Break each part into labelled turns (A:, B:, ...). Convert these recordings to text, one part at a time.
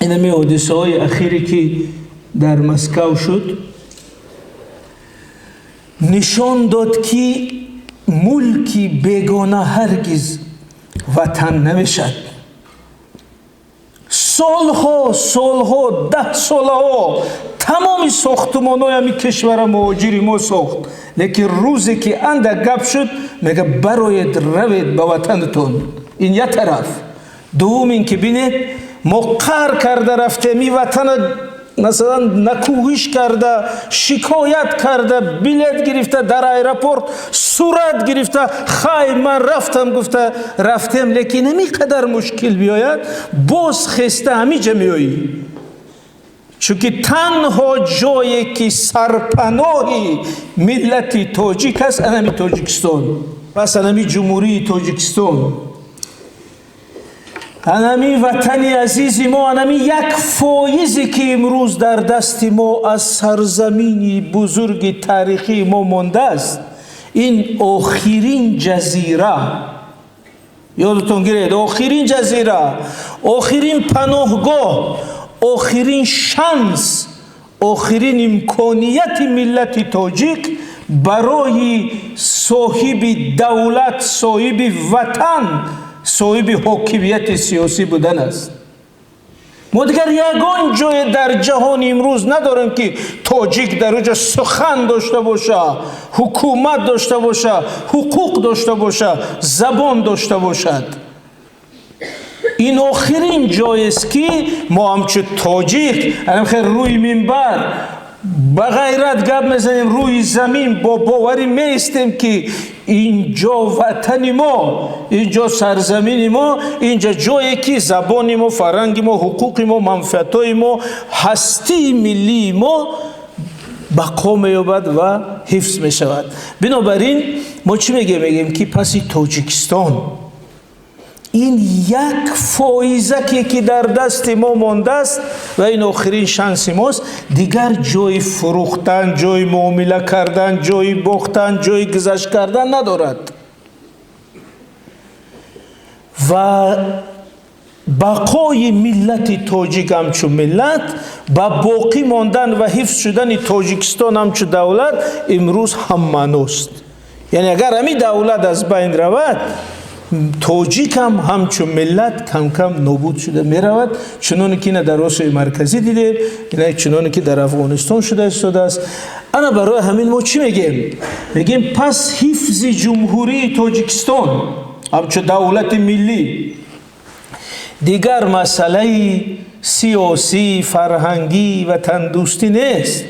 A: Инами ҳодисаҳои ахире, ки дар Москав шуд, нишон дод, ки мулки бегона ҳаргиз ватан намешад. Солҳо, солҳо, даҳсолаҳо тамоми сохтумонҳои ҳамин кишвара муҳоҷири мо сохт, лекин рӯзе ки андак гап шуд, мега: «Бароед, равед ба ватанатон». Ин як тараф. Дуввум ин ки, бинед, мо қаҳр карда рафтем, ин ватана масалан накӯҳиш карда, шикоят карда, билет гирифта, дар аэропорт сурат гирифта, «Хай, ман рафтам» гуфта рафтем, лекин ҳамин қадар мушкил биёяд, боз хеста ҳамиҷа меоӣ, чунки танҳо ҷое ки сарпаноҳи миллати тоҷик аст, анами Тоҷикистон. Пас анами Ҷумҳурии Тоҷикистон, анами ватани азизи мо, анами 1 фоизе ки имрӯз дар дасти мо аз сарзамини бузурги таърихии мо мондааст, ин охирин ҷазира, ёдатон гиред, охирин ҷазира, охирин паноҳгоҳ, охирин шанс, охирин имконияти миллати тоҷик барои соҳиби давлат, соҳиби ватан, соҳиби ҳокимияти сиёсӣ будан аст. Мо дигар ягон ҷое дар ҷаҳони имрӯз надорем, ки тоҷик дар оҷа сухан дошта боша, ҳукумат дошта боша, ҳуқуқ дошта боша, забон дошта бошад. Ин охирин ҷоест, ки мо ҳамчун тоҷик хел рӯи минбар ба ғайрат гап мезанем, рӯи замин бо боварӣ меистем, ки инҷо ватани мо, инҷо сарзамини мо, инҷо ҷое ки забони мо, фарҳанги мо, ҳуқуқи мо, манфиатҳои мо, ҳастии миллии мо бақо меёбад ва ҳифз мешавад. Бинобар ин мо чӣ мегӯем? Мегӯем, ки паси Тоҷикистон, ин 1 фоизаке ки дар дасти мо мондааст ва ин охирин шанси мост, дигар ҷои фурӯхтан, ҷои муомила кардан, ҷои бохтан, ҷои гузашт кардан надорад ва бақои миллати тоҷик ҳамчун миллат ба боқӣ мондан ва ҳифз шудани Тоҷикистон ҳамчун давлат имрӯз ҳаммаъност. Яъне агар ҳамин давлат аз байн равад, тоҷикам ҳамчун миллат камкам нобуд шуда меравад, чуноне ки ина дар Осиёи Марказӣ дидем, ина чуноне ки дар Афғонистон шуда истодааст. Ана барои ҳамин мо чӣ мегӯем? Мегӯем, пас ҳифзи Ҷумҳурии Тоҷикистон ҳамчун давлати миллӣ дигар масъалаи сиёсӣ, фарҳангӣ, ватандӯстӣ нест.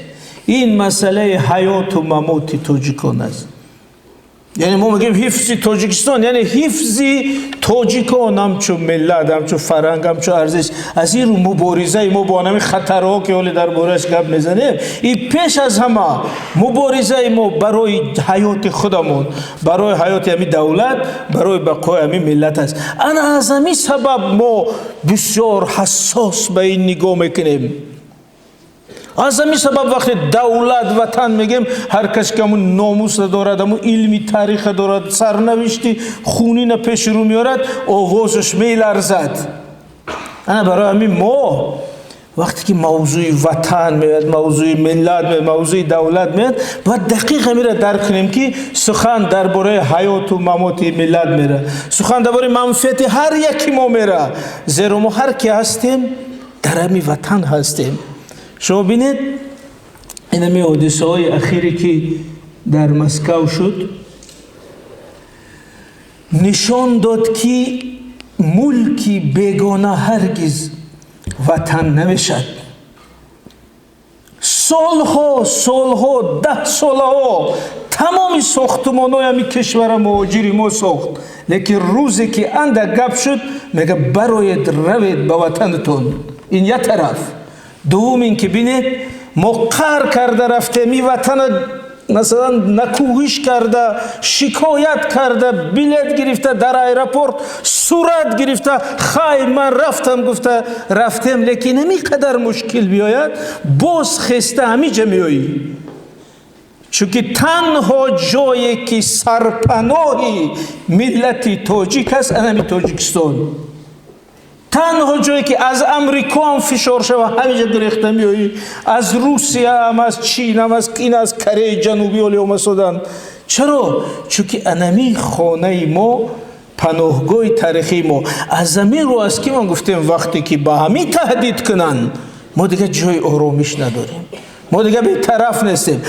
A: Ин масъалаи ҳаёту мамоти тоҷикон аст. Яъне мо мегӯем, ҳифзи Тоҷикистон яъне ҳифзи тоҷикон ҳамчун миллат, ҳамчун фарҳанг, ҳамчун арзиш. Аз ин рӯ муборизаи мо бо ҳамин хатарҳо, ки ҳоле дар борааш гап мезанем, и пеш аз ҳама муборизаи мо барои ҳаёти худамон, барои ҳаёти ҳамин давлат, барои бақои ҳамин миллат аст. Ана аз ҳамин сабаб мо бисёр ҳассос ба ин нигоҳ мекунем. Аз ҳамин сабаб вақте давлат, ватан мегӯем, ҳар кас ки ҳамун номуса дорад, ҳамун илми тариха дорад, сарнавишти хунина пеши рӯ меорад, овозаш меларзад. Ана барои ҳамин мо вақте ки мавзӯи ватан меояд, мавзӯи миллат меояд, мавзӯи давлат меояд, бояд дақиқ ҳамира дарк кунем, ки сухан дар бораи ҳаёту мамоти миллат мера, сухан дар бораи манфиати ҳар яки мо мера, зеро мо ҳар ки ҳастем, дар ҳамин ватан ҳастем. Шумо бинед, инами ҳодисаҳои ахире, ки дар Москав шуд, нишон дод, ки мулки бегона ҳаргиз ватан намешад. Солҳо, солҳо, даҳсолаҳо тамоми сохтумонҳои ҳамин кишвара муҳоҷири мо сохт, лекин рӯзе ки андак гап шуд, мега: «Бароед, равед ба ватанатон». Ин як тараф. Дуввум ин ки, бинед, мо қаҳр карда рафтем, ин ватана масалан накӯҳиш карда, шикоят карда, билет гирифта, дар аэропорт сурат гирифта, «Хай, ман рафтам» гуфта рафтем, лекин ҳамин қадар мушкил биёяд, боз хеста ҳамиҷа меоӣ, чунки танҳо ҷое ки сарпаноҳи миллати тоҷик аст, ана ҳамин Тоҷикистон. Танҳо ҷое ки аз Амрико ҳам фишор шава, ҳамиҷа гирехта меоӣ, аз Русия ҳам, аз Чин ҳам, аз ин, аз Кореяи Ҷанубӣ оли омасоданд. Чаро? Чунки анами хонаи мо, паноҳгоҳи таърихии мо. Аз замин рӯ аст, ки ман гуфтем, вақте ки ба ҳамин таҳдид кунанд, мо дигар ҷои оромиш надорем, мо дигар бетараф нестем.